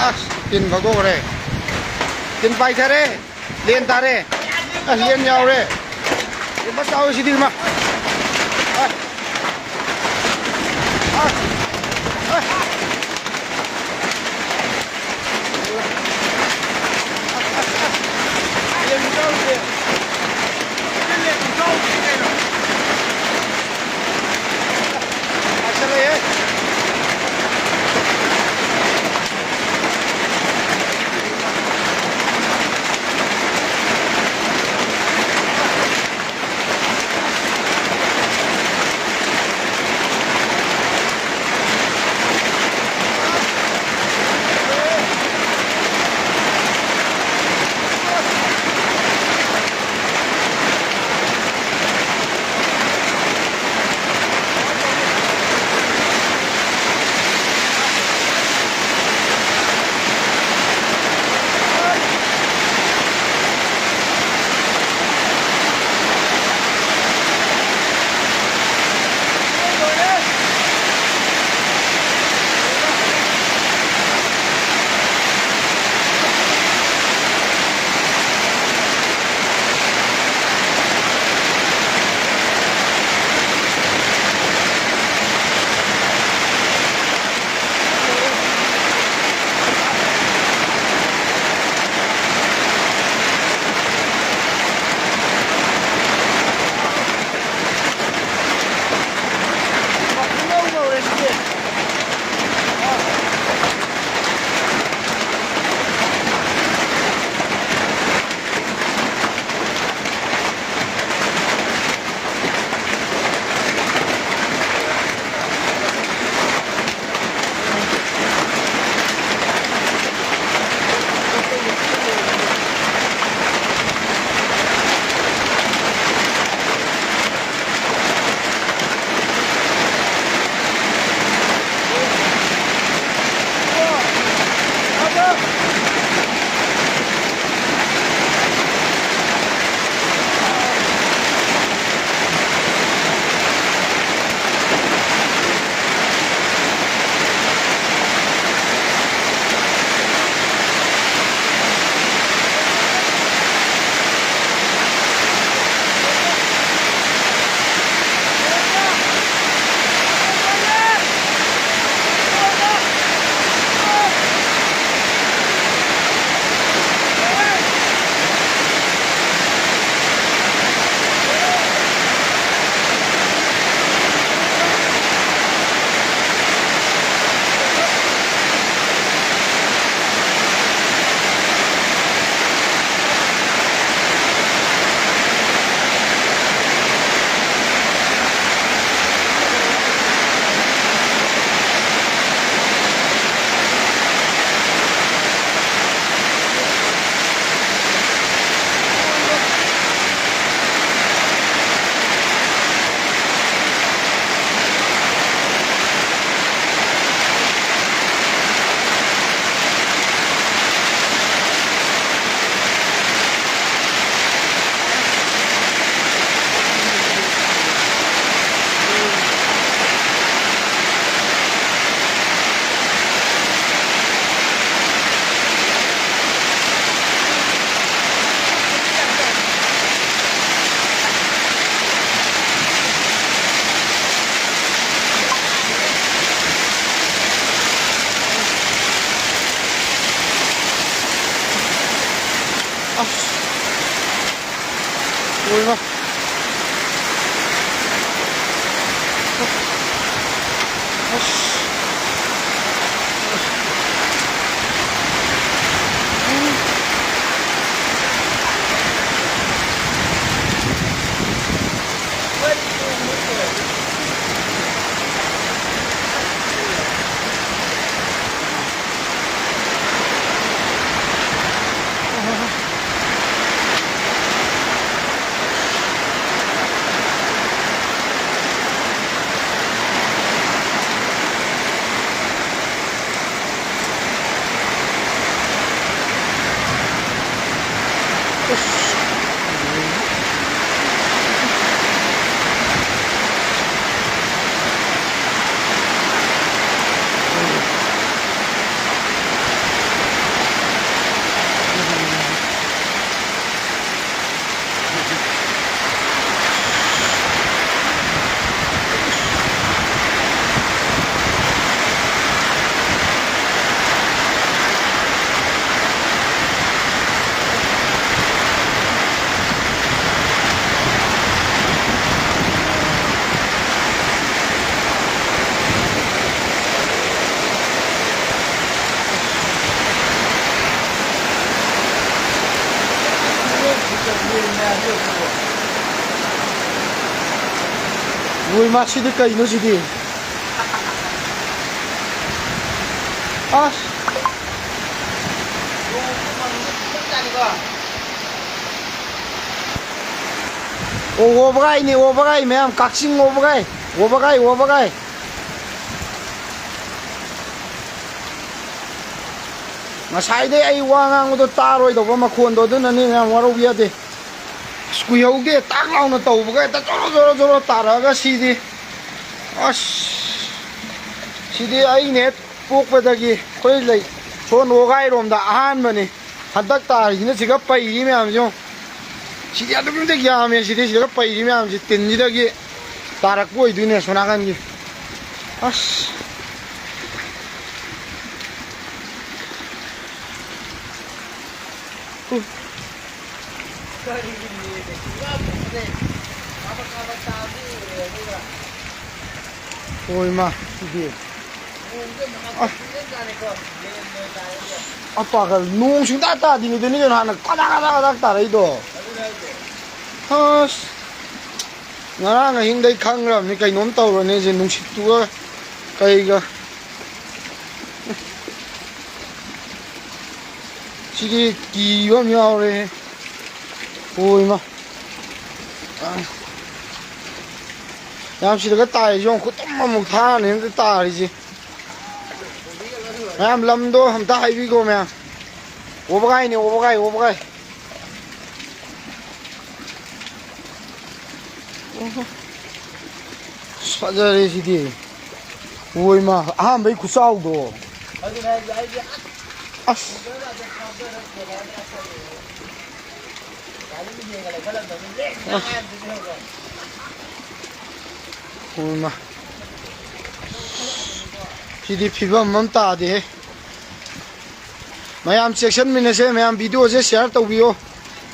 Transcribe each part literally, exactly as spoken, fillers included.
ꯑꯁ, ꯇꯤꯟ ꯐꯒꯣꯛꯈ꯭ꯔꯦ꯫ ꯇꯤꯟ ꯄꯥꯏꯊꯔꯦ꯫ ꯂꯦꯟ ꯇꯥꯔꯦ꯫ ꯑꯁ, ꯂꯦꯟ ꯌꯥꯎꯔꯦ꯫ ꯂꯦꯟ ꯐꯖ ꯆꯥꯎꯋꯤ ꯁꯤꯗꯤ, ꯏꯃꯥ꯫ ꯑꯁ꯫ ꯑꯁ꯫ ꯑꯁ꯫ ꯎꯏ, ꯃꯥ ꯁꯤꯗꯤ ꯀꯩꯅꯣ ꯁꯤꯗꯤ? ꯑꯁ! ꯑꯣ, ꯋꯥꯕꯒꯥꯏꯅꯦ, ꯋꯥꯕꯒꯥꯏ ꯃꯌꯥꯝ, ꯀꯛꯆꯤꯡ ꯋꯥꯕꯒꯥꯏ, ꯋꯥꯕꯒꯥꯏ, ꯋꯥꯕꯒꯥꯏ꯫ ꯉꯁꯥꯏꯗꯩ ꯑꯩ ꯋꯥ ꯉꯥꯡꯕꯗꯣ ꯇꯥꯔꯣꯏꯗꯧꯕ ꯃꯈꯣꯟꯗꯣ, ꯑꯗꯨꯅꯅꯦ ꯃꯌꯥꯝ, ꯋꯥꯔꯧꯕ ꯌꯥꯗꯦ꯫ ꯑꯁ, ꯀꯨꯏꯍꯧꯗꯦ, ꯇꯥꯛ ꯂꯥꯎꯅ ꯇꯧꯕꯒ ꯍꯦꯛꯇ ꯖꯣꯔꯣ ꯖꯣꯔꯣ ꯖꯣꯔꯣ ꯇꯥꯔꯛꯑꯒ ꯁꯤꯗꯤ꯫ ꯑꯁ! ꯁꯤꯗꯤ ꯑꯩꯅ ꯍꯦꯛ ꯄꯣꯛꯄꯗꯒꯤ ꯑꯩꯈꯣꯏ ꯂꯩ-, ꯁꯣꯟ ꯋꯥꯒꯥꯏꯔꯣꯝꯗ ꯑꯍꯥꯟꯕꯅꯤ꯫ ꯍꯟꯗꯛ ꯇꯥꯔꯤꯁꯤꯅ ꯁꯤꯒ ꯄꯩꯔꯤ ꯃꯌꯥꯝꯁꯤ ꯌꯦꯡꯉꯨ꯫ ꯁꯤꯗꯤ ꯑꯗꯨꯛꯀꯤ ꯃꯇꯤꯛ ꯌꯥꯝꯃꯦ꯫ ꯁꯤꯗꯤ ꯁꯤꯗ ꯄꯩꯔꯤ ꯃꯌꯥꯝꯁꯤ ꯇꯤꯟꯁꯤꯗꯒꯤ ꯇꯥꯔꯛꯄ ꯑꯣꯏꯗꯣꯏꯅꯦ ꯑꯁꯣꯝ ꯅꯥꯀꯟꯒꯤ꯫ ꯑꯁ! ꯎ꯫ ꯍꯣꯏ ꯃꯥ, ꯁꯤꯗꯤ꯫ ꯑ꯫ ꯑ ꯄꯥꯒꯜ, ꯅꯣꯡ ꯁꯨꯡꯇꯥ ꯇꯥꯗꯤꯉꯩꯗꯅꯤ ꯀꯩꯅꯣ ꯍꯥꯟꯅ ꯀꯗꯥꯛ ꯀꯗꯥꯛ ꯀꯗꯥꯛ ꯇꯥꯔꯛꯏꯗꯣ꯫ ꯑꯁ! ꯉꯔꯥꯡ ꯑꯍꯤꯡꯗꯩ ꯈꯪꯈ꯭ꯔꯕꯅꯤ ꯀꯩꯅꯣꯝ ꯇꯧꯔꯅꯤ ꯁꯦ, ꯅꯨꯡꯁꯤꯠꯇꯨꯒ ꯀꯩꯒ꯫ ꯁꯤꯗꯤ ꯀꯤꯕ ꯑꯃ ꯌꯥꯎꯔꯦ꯫ ꯍꯣꯏ ꯃꯥ꯫ ꯑ꯫ ꯌꯥꯝ ꯁꯤꯗꯒ ꯇꯥꯔꯤꯁꯦ ꯌꯦꯡꯉꯨ, ꯈꯨꯇꯨꯝ ꯑꯃꯨꯛ ꯊꯥꯔꯅꯤ ꯑꯝꯇ ꯇꯥꯔꯤꯁꯦ꯫ ꯃꯌꯥꯝ ꯂꯝꯗꯣ ꯑꯝꯇ ꯍꯥꯏꯕꯤꯈꯣ ꯃꯌꯥꯝ꯫ ꯑꯣꯕꯒꯥꯏꯅꯦ, ꯑꯣꯕꯒꯥꯏ, ꯑꯣꯕꯒꯥꯏ꯫ ꯑꯣꯍꯣ꯫ ꯑꯁ, ꯐꯖꯔꯦ ꯁꯤꯗꯤ꯫ ꯑꯣꯏꯃ, ꯑꯍꯥꯟꯕꯩ ꯈꯨꯆꯥꯎꯗꯣ꯫ ꯑꯁ꯫ ꯑꯁ꯫ ꯑꯣꯏꯃ꯫ ꯁꯤꯗꯤ ꯐꯤꯕꯝ ꯑꯃ ꯇꯥꯗꯦꯍꯦ꯫ ꯃꯌꯥꯝ ꯆꯦꯛꯁꯤꯟꯃꯤꯟꯅꯁꯦ, ꯃꯌꯥꯝ video ꯁꯦ share ꯇꯧꯕꯤꯌꯣ꯫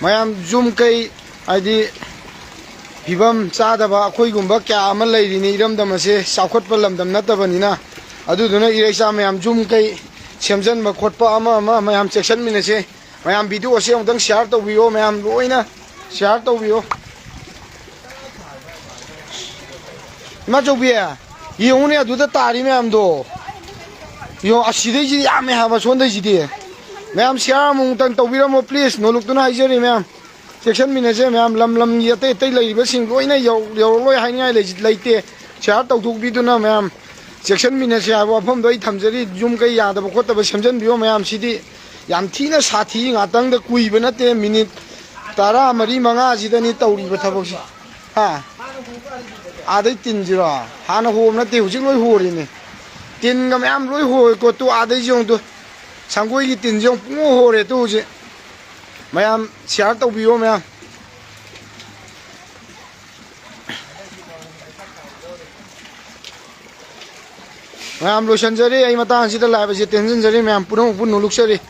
ꯃꯌꯥꯝ ꯌꯨꯝ ꯀꯩ, ꯍꯥꯏꯗꯤ ꯐꯤꯕꯝ ꯆꯥꯗꯕ ꯑꯩꯈꯣꯏꯒꯨꯝꯕ ꯀꯌꯥ ꯑꯃ ꯂꯩꯔꯤꯅꯤ ꯏꯔꯝꯗꯝ ꯑꯁꯦ, ꯆꯥꯎꯈꯠꯄ ꯂꯝꯗꯝ ꯅꯠꯇꯕꯅꯤꯅ꯫ ꯑꯗꯨꯗꯨꯅ ꯏꯔꯩꯆꯥ ꯃꯌꯥꯝ ꯌꯨꯝ ꯀꯩ ꯁꯦꯝꯖꯤꯟꯕ ꯈꯣꯠꯄ ꯑꯃ ꯑꯃ ꯃꯌꯥꯝ ꯆꯦꯛꯁꯤꯟꯃꯤꯟꯅꯁꯦ꯫ ꯃꯌꯥꯝ video ꯑꯁꯦ ꯑꯃꯨꯛꯇꯪ share ꯇꯧꯕꯤꯌꯣ ꯃꯌꯥꯝ ꯂꯣꯏꯅ꯫ Share ꯇꯧꯕꯤꯌꯣ꯫ ꯏꯃꯥꯆꯧꯕꯤ, ꯌꯦꯡꯉꯨꯅꯦ, ꯑꯗꯨꯗ ꯇꯥꯔꯤ ꯃꯌꯥꯝꯗꯣ꯫ ꯌꯦꯡꯉꯣ, ꯑꯁꯤꯗꯩꯁꯤꯗꯤ ꯌꯥꯝꯃꯦ ꯍꯥꯏꯕ, ꯁꯣꯝꯗꯩꯁꯤꯗꯤ꯫ ꯃꯌꯥꯝ share ꯑꯃꯨꯛꯇꯪ ꯇꯧꯕꯤꯔꯝꯃꯣ, please꯫ ꯅꯣꯂꯨꯛꯇꯨꯅ ꯍꯥꯏꯖꯔꯤ, ꯃꯌꯥꯝ꯫ ꯆꯦꯛꯁꯤꯟꯃꯤꯟꯅꯁꯦ, ꯃꯌꯥꯝ꯫ ꯂꯝ ꯂꯝꯒꯤ ꯑꯇꯩ ꯑꯇꯩ ꯂꯩꯔꯤꯕꯁꯤꯡ ꯂꯣꯏꯅ ꯌꯧ-, ꯌꯧꯔꯛꯂꯣꯏ ꯍꯥꯏꯅꯤꯡꯉꯥꯏ ꯂꯩ-, ꯂꯩꯇꯦ꯫ Share ꯇꯧꯊꯣꯛꯄꯤꯗꯨꯅ, ꯃꯌꯥꯝ꯫ ꯆꯦꯛꯁꯤꯟꯃꯤꯟꯅꯁꯦ ꯍꯥꯏꯕ ꯋꯥꯐꯝꯗꯣ ꯑꯩ ꯊꯝꯖꯔꯤ꯫ ꯌꯨꯝ ꯀꯩ ꯌꯥꯗꯕ ꯈꯣꯠꯇꯕ ꯁꯦꯝꯖꯤꯟꯕꯤꯌꯣ, ꯃꯌꯥꯝ꯫ ꯁꯤꯗꯤ ꯌꯥꯝ ꯊꯤꯅ ꯁꯥꯊꯤ꯫ ꯉꯥꯛꯇꯪꯗ, ꯀꯨꯏꯕ ꯅꯠꯇꯦ, minute ꯇꯔꯥ ꯃꯔꯤ ꯃꯉꯥꯁꯤꯗꯅꯤ ꯇꯧꯔꯤꯕ ꯊꯕꯛꯁꯦ꯫ ꯍꯥ? ꯑꯥꯗꯩ ꯇꯤꯟꯁꯤꯔꯣ? ꯍꯥꯟꯅ ꯍꯣꯕ ꯅꯠꯇꯦ, ꯍꯧꯖꯤꯛ ꯂꯣꯏ ꯍꯣꯔꯤꯅꯦ꯫ ꯇꯤꯟꯒ ꯃꯌꯥꯝ ꯂꯣꯏ ꯍꯣꯏꯀꯣ꯫ ꯇꯨ ꯑꯥꯗꯩ ꯌꯦꯡꯉꯨ ꯇꯨ꯫ ꯁꯪꯒꯣꯏꯒꯤ ꯇꯤꯟꯁꯦ ꯑꯃꯨꯛ ꯄꯨꯡꯍꯣ ꯍꯣꯔꯦ ꯇꯨ ꯍꯧꯖꯤꯛ꯫ ꯃꯌꯥꯝ share ꯇꯧꯕꯤꯌꯣ ꯃꯌꯥꯝ꯫ ꯃꯌꯥꯝ ꯂꯣꯏꯁꯤꯟꯖꯔꯦ꯫ ꯑꯩ ꯃꯇꯥꯡꯁꯤꯗ live ꯑꯁꯤ ꯇꯦꯟꯁꯤꯟꯖꯔꯤ ꯃꯌꯥꯝ꯫ ꯄꯨꯝꯅꯃꯛꯄꯨ ꯅꯣꯂꯨꯛꯆꯔꯤ꯫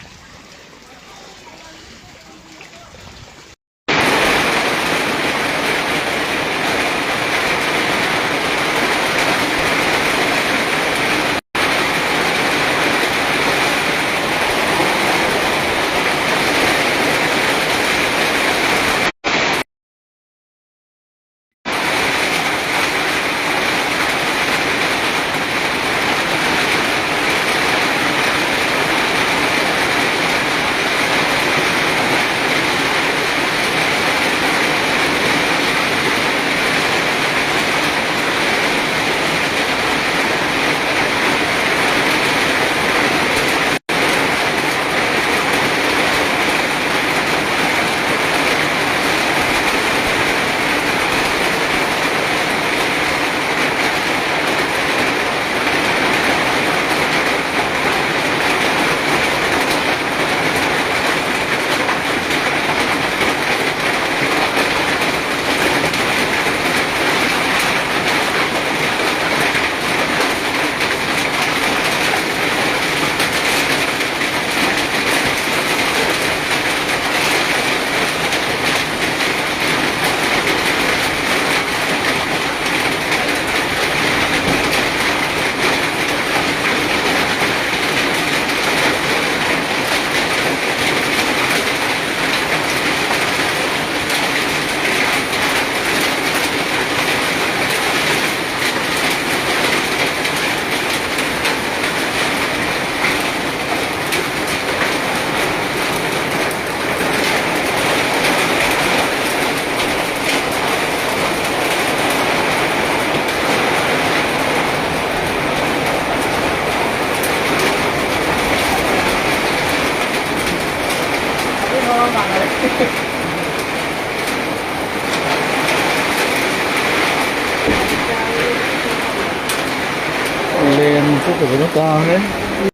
ꯂꯦꯟꯁꯨ ꯐꯖꯅ ꯇꯥꯡꯉꯦ꯫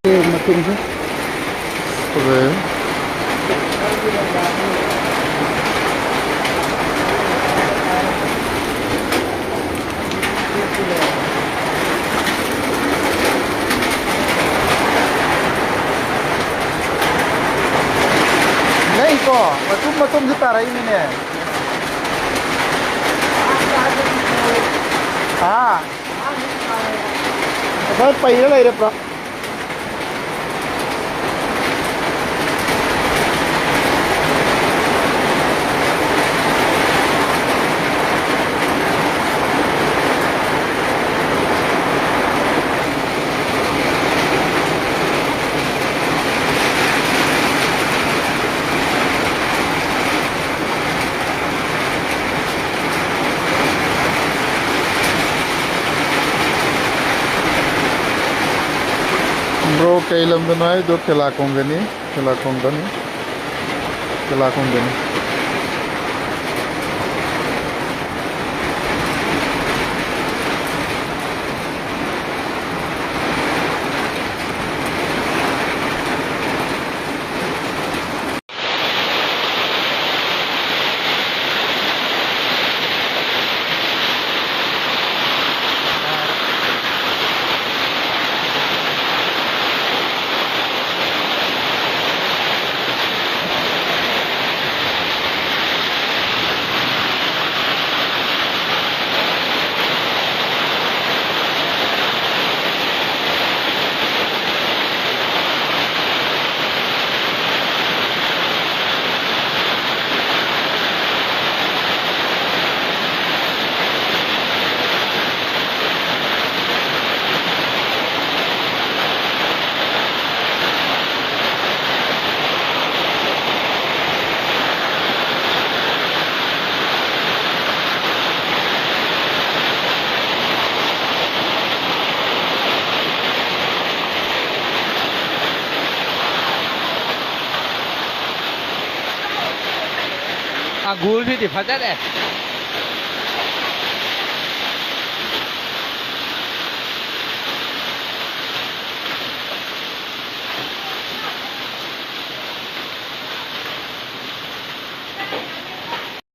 ꯂꯦꯟ ꯃꯇꯨꯝꯁꯦ ꯐꯖꯩ꯫ ꯅꯩꯀꯣ, ꯃꯇꯨꯝ ꯃꯇꯨꯝꯁꯨ ꯇꯥꯔꯛꯏꯅꯤꯅꯦ꯫ ꯍꯥ? ꯉꯁꯥꯏ ꯄꯩꯔ ꯂꯩꯔꯦ ꯄꯨꯔꯥ꯫ Bro, ꯀꯩ ꯂꯝꯗꯅꯣ ꯍꯥꯏꯗꯣ? ꯈꯦꯂꯥꯈꯣꯡꯗꯅꯤ, ꯈꯦꯂꯥꯈꯣꯡꯗꯅꯤ, ꯈꯦꯂꯥꯈꯣꯡꯗꯅꯤ꯫ ꯑꯥ, ꯒꯣꯜꯁꯤꯗꯤ ꯐꯖꯔꯦ꯫